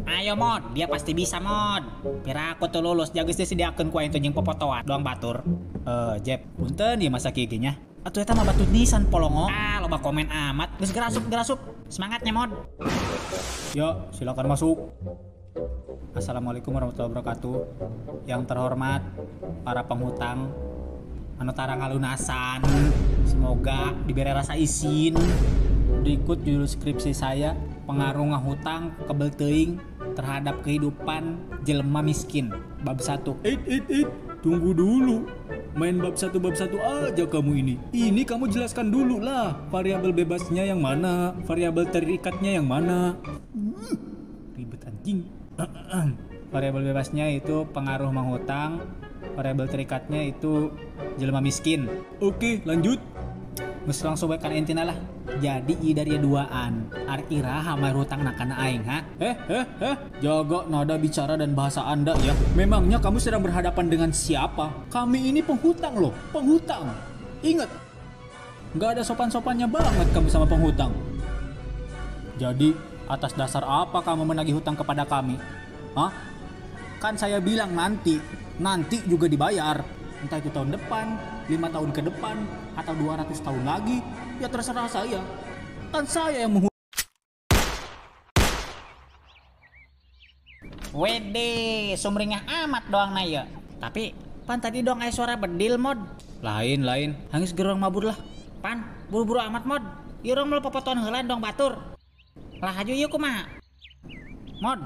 Ayo Mod, dia pasti bisa Mod. Pira aku tuh lulus, jago disediakeun ku aing tuh jeung popotoan doang batur. Jeb, punten ieu masa kieu nya. Atuh eta mah batu nisan polongo. Ah, loba komen amat. Geus gerasup gerasup. Semangatnya Mod. Ya, silakan masuk. Assalamualaikum warahmatullahi wabarakatuh. Yang terhormat para penghutang anu tara ngalunasan, semoga diberi rasa isin. Berikut judul skripsi saya, pengaruh ngahutang kebel teuing terhadap kehidupan jelema miskin, bab 1. It, tunggu dulu. Main bab 1 aja kamu ini. Ini kamu jelaskan dulu lah, variabel bebasnya yang mana, variabel terikatnya yang mana. Ribet anjing. Variabel bebasnya itu pengaruh menghutang, variabel terikatnya itu jelema miskin. Oke, lanjut. Geus langsung bae kana intina lah. Jadi ieu dari duaan, ari iraha mayar hutangna kana aing, ha? Jaga nada bicara dan bahasa Anda ya. Memangnya kamu sedang berhadapan dengan siapa? Kami ini penghutang loh, penghutang. Ingat, nggak ada sopan-sopannya banget kamu sama penghutang. Jadi, atas dasar apa kamu menagih hutang kepada kami? Hah? Kan saya bilang nanti juga dibayar. Entah itu tahun depan, 5 tahun ke depan, atau 200 tahun lagi, ya terserah saya. Kan saya yang menghutang. Wede, sumringah amat doang na ya. Tapi, pan tadi dong aya suara bedil Mod. Lain. Hangis gerong mabur lah. Pan, buru-buru amat Mod. Ieu urang moal popotoan heula dong batur. Lah haju ieu kumaha? Mod.